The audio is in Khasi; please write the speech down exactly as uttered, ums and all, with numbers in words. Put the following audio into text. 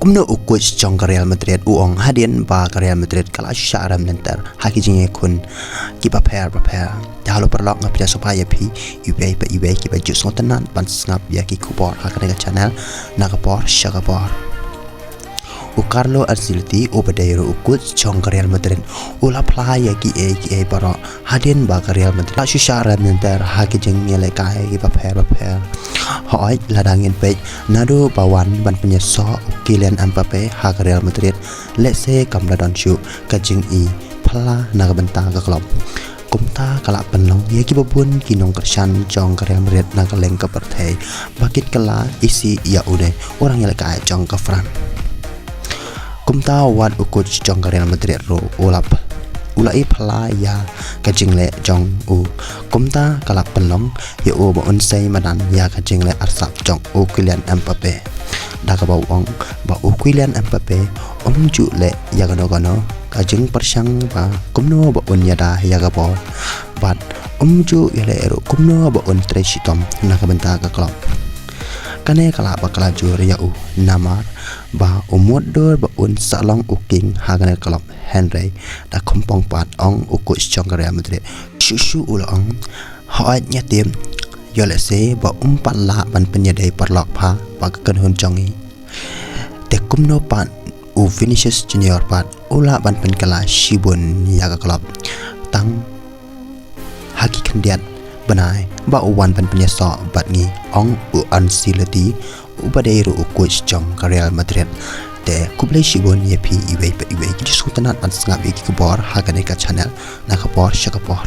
Kumno u coach jong ka Real Madrid u ong hadien ba ka Real Madrid ka la shu shah rem lynter ha ki jingïakhun kiba pher ba pher. Te halor paralok, nga pdiang sngewbha ïa phi iwei pa iwei kiba ju sngewtynnat ban sngap ïa ki khubor ha kane ka channel na ka por sha ka por. U Carlo Ancelotti uba dei ruh u coach jong ka Real Madrid u la phla ïa kiei kiei baroh hadien ba ka Real Madrid la shu shah rem lynter ha ki jingïalehkai kiba pher ba pher. Hooid, lada ngin peit naduh ba wan ban pynïasoh u Kylian Mbappe ha ka Real Madrid, lehse kam la don shuh ka jingi phylla na ka bynta ka club. Kumta ka la pynlong ïa kiba bun ki nongkyrshan jong ka Real Madrid na ka lyngkha pyrthei ba kin kylla isih ïa une u nongïalehkai jong ka France. Kumta wat u coach jong ka Real Madrid ruh u la p-, u la i phylla ïa ka jingleh jong u. Kumta ka la pynlong ïa u ba un sei madan ïa ka jingleh arsap jong u Kylian Mbappe, da kaba u ong ba u Kylian Mbappe um ju leh ïa kano kano ka jingpyrshang ba kumno ba un ïada ïa ka bol, bad um ju ïaleh ruh kumno ba un trei shitom na ka bynta ka club. Kane ka la ba kylla jur ïa u namar ba u mutdur ba un sa long u king ha kane ka club, hynrei da khum pong pat, ong u coach jong ka Real Madrid. Shuh shuh u la ong, hooid, nga tip, ïoh lehse ba um pat lah ban pynïadei paralok bha bad ka kynhun jong ngi. Te kumno pat u Vinicius Junior pat u lah ban pynkylla shibun ïa ka club, tang ha ki khyndiat bnai ba u wan ban pynïasoh bad ngi, ong u Ancelotti uba dei ruh u coach jong ka Real Madrid. Te khublei shibun ïa phi iwei pa iwei ki ju sngewtynnat ban sngap ïa ki khubor ha kane ka channel na ka por sha ka por.